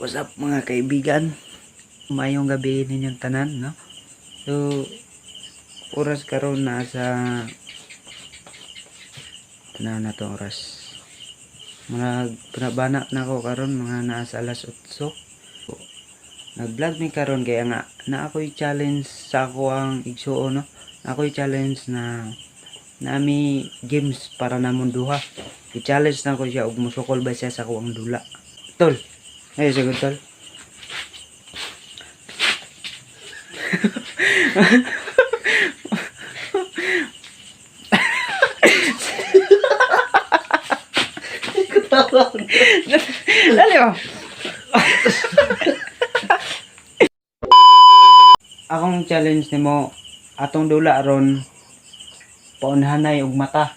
What's up, mga kaibigan? Mayong gabi ninyong tanan, no? So, oras karon nasa tanaw na to oras. Mga pinabana na ako karon mga nasa alas 8. Nag-vlog mi karon kaya nga na ako'y challenge sa ako ang igsuon, no? Na ako'y challenge na nami games para namon duha. I-challenge na ko siya og musukol ba siya sa ako ang dula. Tol. Ay, sagot, tol. Dali mo. Akong challenge nimo atong dula ron paunhanay og mata.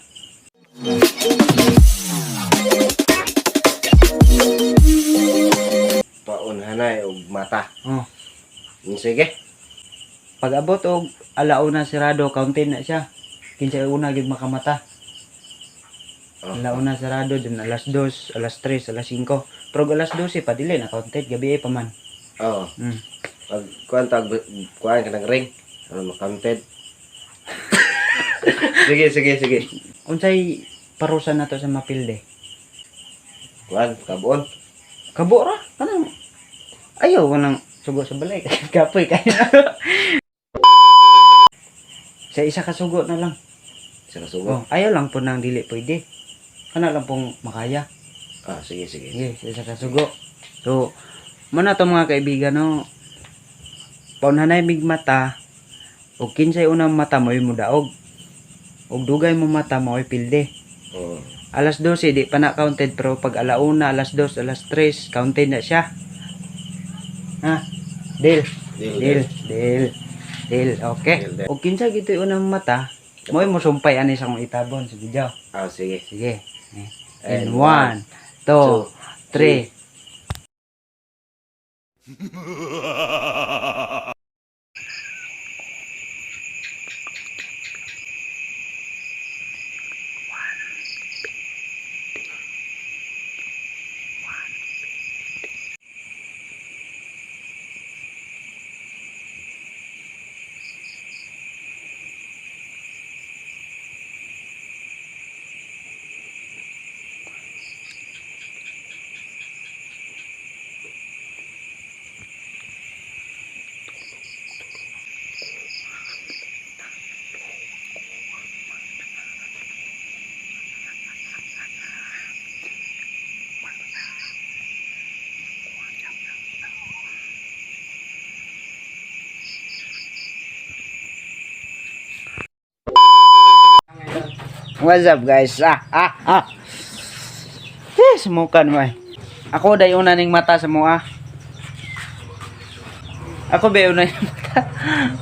Paunhanay og mata. Oh. Sige. Pag abot og alauna sirado, counted na siya. Kinsa una gyud makamata. Oh. Alauna sirado din alas 2, alas 3, alas 5. Pero og alas 12 pa dili na counted, gabi pa man. Oo. Pag kuan tag kuan ka ng ring. Ano makanted. Sige, sige, sige. Unsay parusa nato sa mapilde? Kuan kabuon. Kabo ra kanang ayaw ko nang sugo sa balay kapoy kayo. Sa isa ka sugo na lang. Sa kasugo. Oh, ayaw lang po nang dili pwede. Kana lang pong makaya. Ah, sige, sige. Sige, sa isa ka sugo. So, muna to, mga kaibigan, no. Paunhanay mig mata og kinsay unang mata mo'y mudaog. Og dugay mo mata mo'y pilde. Oo. Alas 12 di pa na counted, pero pag alauna, alas 2, alas 3, counted na siya. Ha? Deal. Deal. Deal. Deal. Deal. Okay. Deal, deal. Og kinsa gito'y unang mata, mo'y mosumpay ani sa akong itabon sa video. Ah, sige. Sige. And And 1, 2, two, 3. What's up, guys? Ah, ah, ah. Eh, sumukan mo eh. Ako day una ning mata sa mua. Ako ba una ning mata?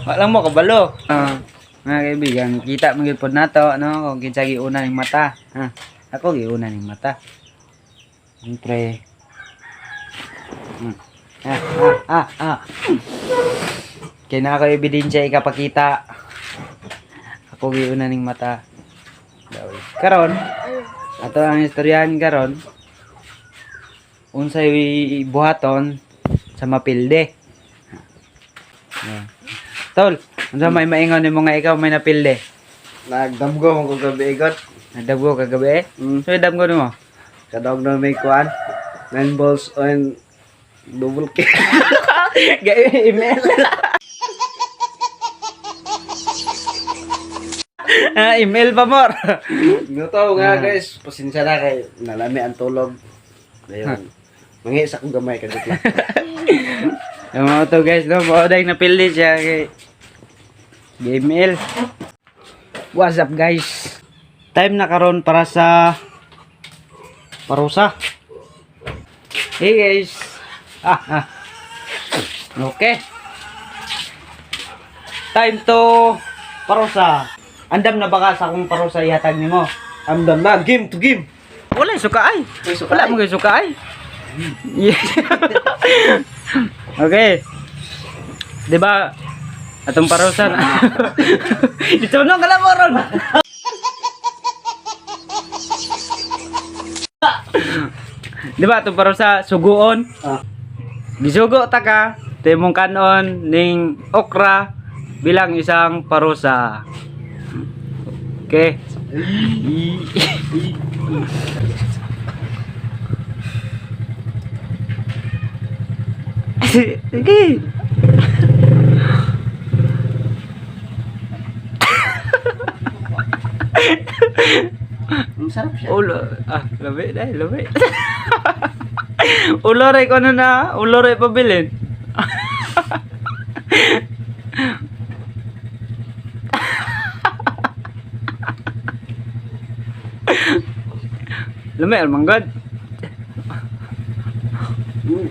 Walang mo kabalo. Ah, mga kaibigan, kita mo gyud pod nato, no, kung kinsa giuna ning mata. Ha. Ako giuna ning mata. Siyempre. Ah, ah, ah, ah. Kaya na ako ebidensya ikapakita. Ako giuna ning mata. Karon, ato ang istoryahan karon. Unsay buhaton sa mapilde. Yeah. Tol, unsa may maingon nimo nga ikaw may napilde? Nagdamgo mo kog gabi igot. Nadabgo kagabi eh? Mm. So damgo nimo? Kadog na may kuan. Nine balls on double kick. Gay email. Ah, email pa more. Nuto nga, guys, pasensya na kay nalami ang tulog. Ayun. Mangi sa kong gamay kadto lang. Yung mga to, guys, no, mao dai napildi siya kay email. What's up, guys? Time na karon para sa parusa. Hey, guys. Ah, ah. Okay. Time to parusa. Andam na ba ka sa akong parusa ihatag nimo? Amdam na, game to game. Wala suka ay. May suka Wala ay. mo kay suka ay. Yeah. Okay. 'Di ba? Atong parusa na. Dito no ka lang mo ron. 'Di ba atong parusa suguon? Ah. Gisugo ta ka, timong kanon ning okra bilang isang parusa. Okay. Sige. Ang sarap siya. Ulo. Ah, labi dahil, labi. Ulo ray ko ano na, ulo ray pabilin. Lami, almanggad.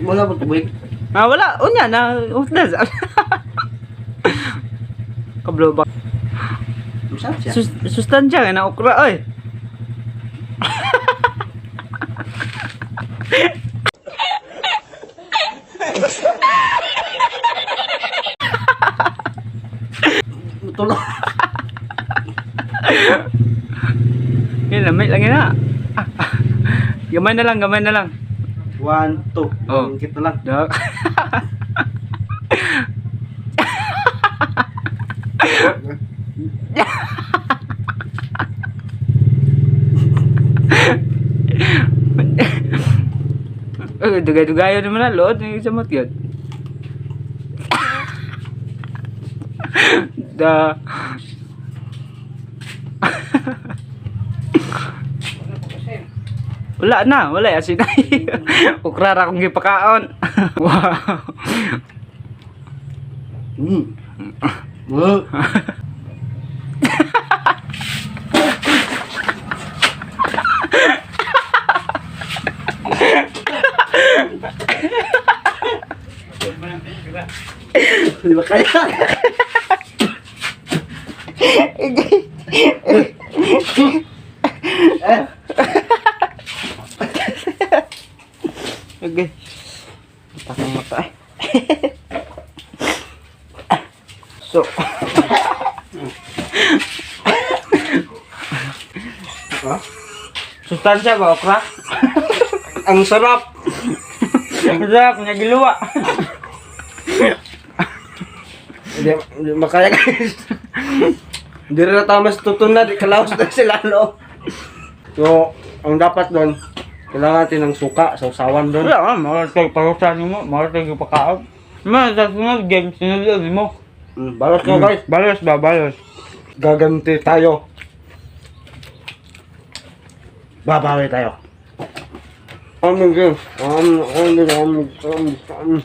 Wala ba tubig? Ah, wala. Unya na. Utlas. Kablo ba? Ang sarap siya. Sustansya nga na okra, oy. Tulog. Yan, lami lang yun na. Gamay na lang, gamay na lang. One, two. Oh. Ingkit na lang. Dok. Eh, dugay-dugayon naman na, lood ng isang mat yun. Da. Wala na, wala ya sinay. Ukra ra akong gipakaon. Wow. Oh. Di ba kaya? Eh, Okay. Takang mata eh. So. Ha? Sustansya ba, okra? Ang sarap! Ang sarap, nagiluwa. Hindi makaya, guys. Hindi rin na tama sa tutunad. Kalaos na sila, no? So, ang dapat doon, kailangan natin ng suka, sausawan doon. Wala nga, mahal tayo parusahan mo, mahal tayo pakaon. Ma, sa sunod game, sinunod mo. Balos ka, guys. Balos ba, balos. Gaganti tayo. Babawi tayo. Ano game? Ano, ano, ano, ano, ano.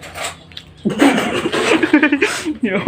Yo.